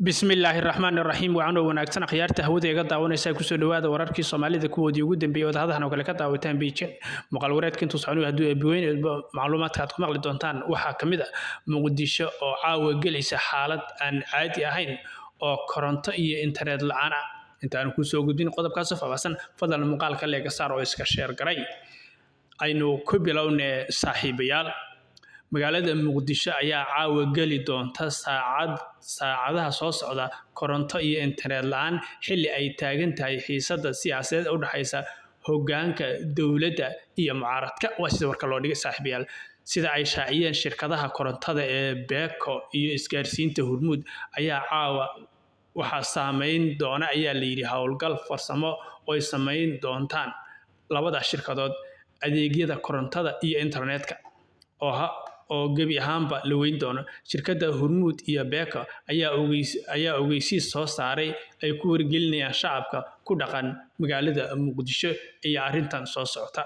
Bismillaahi raxmaani raxiim. Wacan oo wanaagsan, akhyaarta hawada iga daawanaysa, kusoo dhawaada wararkii Soomaalida kuwoodii ugu dambeeyay oo hadahan oo kale ka daawataan Beijing. Muuqaal wareedka intuu soconayo, hadduu eebweyn, macluumaadka aad ku maqli doontaan waxaa ka mid ah Muqdisho oo caawa gelaysa xaalad aan caadi ahayn oo koronto iyo internet la'aan ah. Intaan kusoo gudbin qodobkaas oo faahfaahsan, fadlan muuqaalka leega saar oo iska share garay. Aynu ku bilownee, saaxiibayaal. Magaalada Muqdisho ayaa caawa geli doonta saacadaha soo socda koronto iyo internet la'aan, xilli ay taagan tahay xiisadda siyaasadeed u dhaxaysa hoggaanka dowladda iyo mucaaradka. Waa sida warka loo dhigay, saaxiibayaal. Sida ay shaaciyeen shirkadaha korontada ee BECO iyo isgaarsiinta Hormuud ayaa caawa waxaa saameyn doona, ayaa la yidhi, howlgal farsamo oo ay samayn doontaan labada shirkadood adeegyada korontada iyo internetka oo gebi ahaanba la weyn doono. Shirkadda Hormuud iyo BECO ayaa ogeysiis soo saaray ay ku wargelinayaan shacabka ku dhaqan magaalada Muqdisho iyo arrintan soo socota.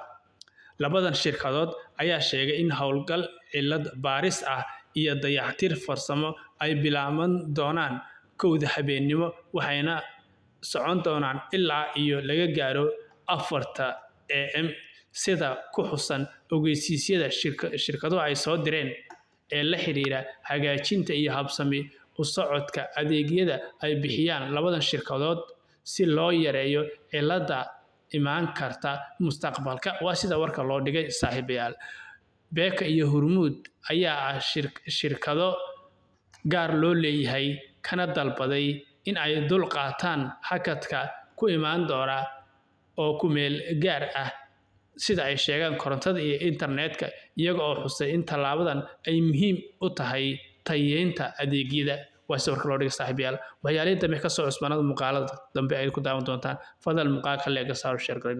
Labadan shirkadood ayaa sheegay in howlgal cilad baaris ah iyo dayactir farsamo ay bilaaban doonaan 1da habeennimo, waxayna socon doonaan ilaa iyo laga gaaro 4 AM, sida ku xusan ogeysiisyada shirkaduhu ay soo direen ee la xiriira hagaajinta iyo habsami u socodka adeegyada ay bixiyaan labadan shirkadood, si loo yareeyo cilada imaan karta mustaqbalka. Waa sida warka loo dhigay, saaxiibayaal. BECO iyo Hormuud ayaa ah shirkado gaar loo leeyahay, kana dalbaday in ay dul qaataan hakadka ku imaan doona oo ku meel gaar ah, sida ay sheegaan, korontada iyo internetka, iyaga oo xusay in tallaabadan ay muhiim u tahay tayeynta adeegyada. Waa sawirka loo dhigay, saaxiibayaal. Waxyaalihii dambe kasoo cusbaanada muuqaalada dambe ay ku daawan doontaan. Fadlan muuqaalka leega saaro, share garay.